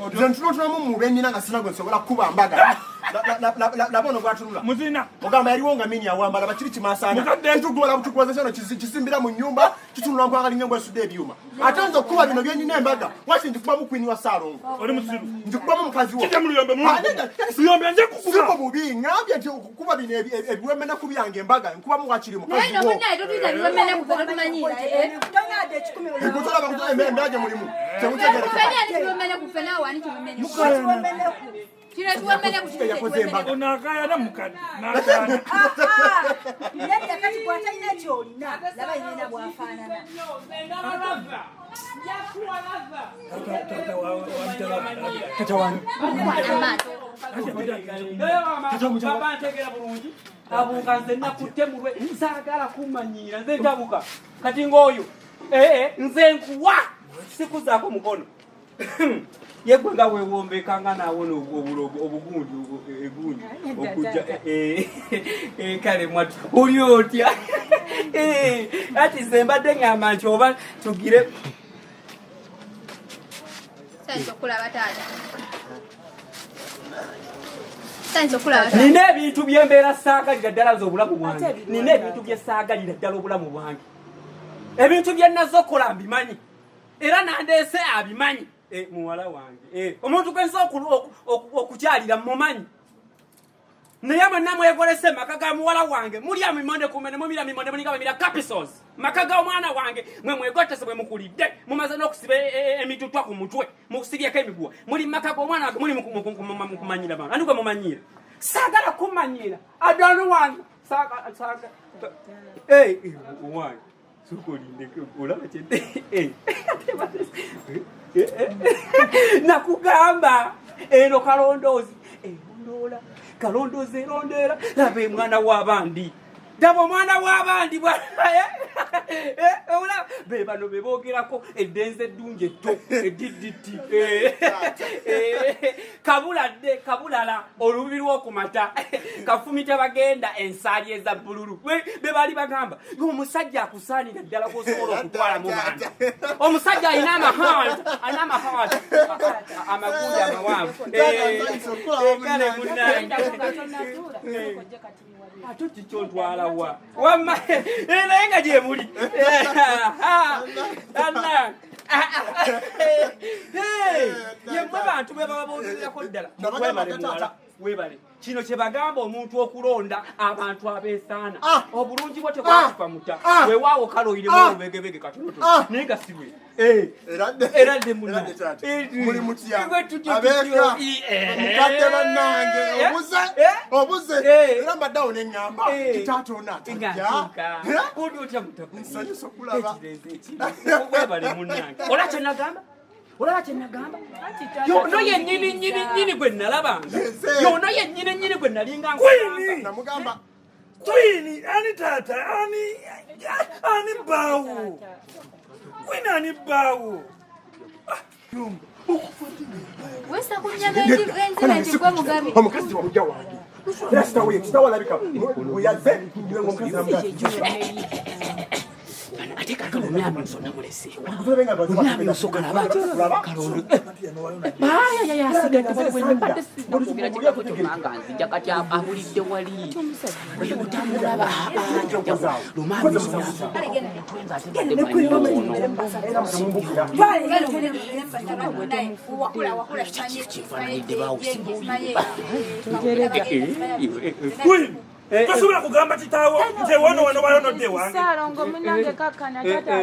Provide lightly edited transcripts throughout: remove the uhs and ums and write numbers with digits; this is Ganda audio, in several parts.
Nze ntunutunamu mu benina nga sina gwe nsobola kukuba mbaga. Laba ono bw'atunula. Muzina. Ogamba yaliwo nga mini awamba laba kiri kimasaana. Mukadde. Kitugula butukubaza kyano kisimbira mu nnyumba kitunula nkwanga linnya mbwesudde ebyuma. Ate nze okukuba bino bye nnina embaga waki ngikubamu kwini wa Ssaalongo. Oli musiru. Ngikubamu mukazi wo. Kijja mu luyombe mu. Ah, nedda. Luyombe nze kukuba. Siko bubi ngambye nti okukuba bino ebiwemene ku byange embaga nkubamu wakiri mukazi Naye wo. no munnaye totuyita biwemene kufe totumanyiira. Tonyadde ekikumi Ekutola bakutola embeera gye mulimu. Temutegeera. Ffe ani kiwemene kufe naawe ani kiwemene kufe? Kino ekiwemene ku kino Yakoze ekiwemene embaga. Ono akayana mukadde. N'akaana. Nedda kati bw'atalina ky'olina laba yenna bw'afaanana. Tata wange. Baba ntegeera bulungi abuuka nze nakutte mulwe saagala kumanyiira nze ntabuka kati ng'oyo ee nze nkuwa sikuzaako mukono yegwe nga wewombeka nga naawona obulogo obugundi egundi okujja kale mwatu oli otya ati nze mbadde ngamba nti oba tugire Sayinza okulaba taata. Sayinza okulaba taata. Nina ebintu byembeera saagalira ddala nze obulamu bwange, nina ebintu bye saagalira ddala obulamu bwange, ebintu bye naze okukola mbimanyi era nandeese abimanyi. Muwala wange, omuntu gwenza okukyalira mumanyi, naye mwenna mwegolese maka ga muwala wange mulya mimonde kumene mumira mimonde mulinga bamira capisos maka ga omwana wange mwe mwegotese bwe mukulidde mumaze n'okusiba emitutwa ku mutwe mukusibyeko emiguwa muli maka ga omwana wange muli mukumanyira bantu ani gwe mumanyira saagala kumanyira adonu wange saagala saagala wange sooka olindeko olaba kyedde nakugamba eno kalondoozi erondoola kalondoozi erondeera laba emwana w'abandi daba omwana w'abandi be bano be boogerako eddenzi eddungi etto eddidditi kabuladde kabulala olubi lw'okumata kafumita bagenda ensaali eza bbululu be baali bagamba omusajja akusaanira ddala gwosobola okutwala mu bantu omusajja alina amahanta alina amahanta amagundi amawanvu kale munange ate kikyo ntwala wa wamma naye nga gyemuli yemmwe bantu be baba boogererako ddala webale muwala webale kino kye bagamba omuntu okulonda abantu abeesaana obulungi bwo tebwakufa muta weewaawo kale oyiremu olubegebege katonotono naye nga si bwe Eradde muli mutya abeeka mukadde bannange obuze obuze era mbadde awo ne ŋŋamba kitaata ono atajja nsanyusa okulaba webale munnange olaba kye nagamba olaba kye nagamba yono yennyini nnyini nnyini gwe nalabanga yono yennyini nnyini gwe nalinga namugamba Queen ani tata ani ani bawo Queen ani bawo Wesa ku nnyama enzira nti gwe mugabi. Omukazi wa mujja wange era kitawe kitawe alabika bwe omukazi namugamba ate kati lumyamiso namuleseewa lumyamiso kalaba kalondo ayayasigadde sinakubira kigambo kyonna nga nzija kati abulidde wali oyo otamulaba lumyamiso mutwe nga atebadde manyi ono kifaananidde baawusimubi Tosobola kugamba kitaawo nti ewano wanobayo nodda ewange. Ssaalongo munnange kakkana taata.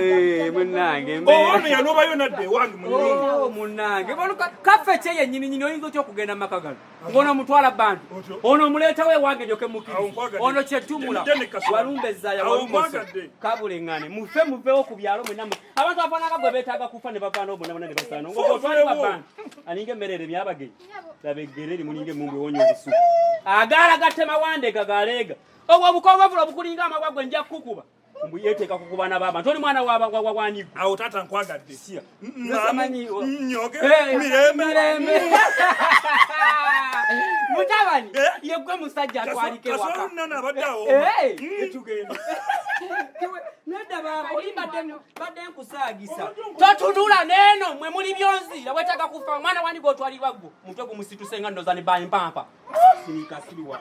Munnange owano yanobayo nadda ewange mu nnyumba. Munnange kaffe kye yennyini nyini oyinza otya okugenda mu maka gano ng'ono omutwala bantu ono omuleetawo ewange nyoke mukiri ono kyetumula walumba ezzaaya walumoso kabuleŋŋane mufe muveewo ku byalo mwenna abantu abafaanana gwe beetaaga kufa ne bavaana obonabona ne basaana ng'otwalibwa bantu alinga emmere eremye abagenyi laba eggere limulinga emmundu ewonya obusuku agaala gatema wandega galeega obwo obukongovula obukulinga amabwa gwe nja kukukuba mbu yeteeka ku baana b'abantu oli mwana wanigo awo taata nkwagadde siya nyoge mirembe mirembe mutabani yegwe musajja atwalike waka kasolo nana abadde awo tugenda. Nedda baaba oli mbadde nkusaagisa. Totunula neeno mwe muli byonziira wetaaga kufa omwana wani gw'otwalibwa gwo mutwe gumusituse nga ndoza ne bampampa. Sinika siriwa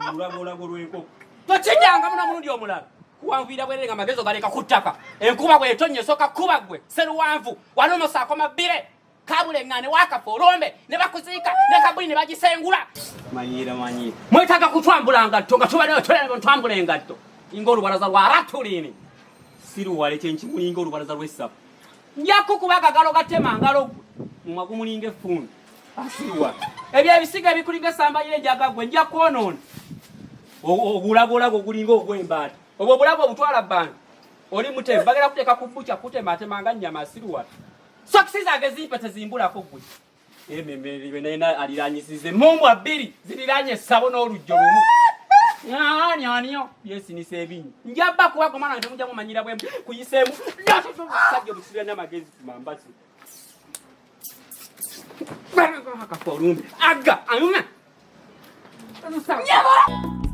olulagolago lw'enkoko. Tokijjanga muno omulundi omulala. Kuwanvuyira bwerere nga amagezi ogaleka ku ttaka. Enkuba bw'etonnya esooka kukuba ggwe Sseruwanvu wanonosa akoma bbire. Kabula eŋŋaane wakafa olombe ne bakuziika ne kabuli ne bagisengula. Manyiira manyiira. Mwetaaga kutwambula ngatto nga tubadde twambula twambula engatto. Inga olubalaza lwa ratulini. Siruwale kyenkimulinga olubalaza lw'essabo. Nja kukuba akagalo gatema ngalo gwe. Mumwa gumulinga effundo. Asiruwa. Ebyo ebisiga ebikulinga essamba y'enjaga gwe nja kwonoona. Ogulagolago ogulinga ogw'embaata. Obwo obulago obutwala bbanga. Oli mutemu bagenda kuteeka ku bukya kutematema nga nnyama asiruwale. Sokisi zange zimpe tezimbulako gwe. Ememeriwe naye aliranyisize mumbwa bbiri ziriranye essabo n'olujjo lumu. Anyanyo byesinisa ebinyi. Njaba kuba ku mwana temujja mumanyira bwe kuyiseemu. Sajja omusibira n'amagezi ku mambasi. Akafa olumbe. Aga ayuma. Nyabo.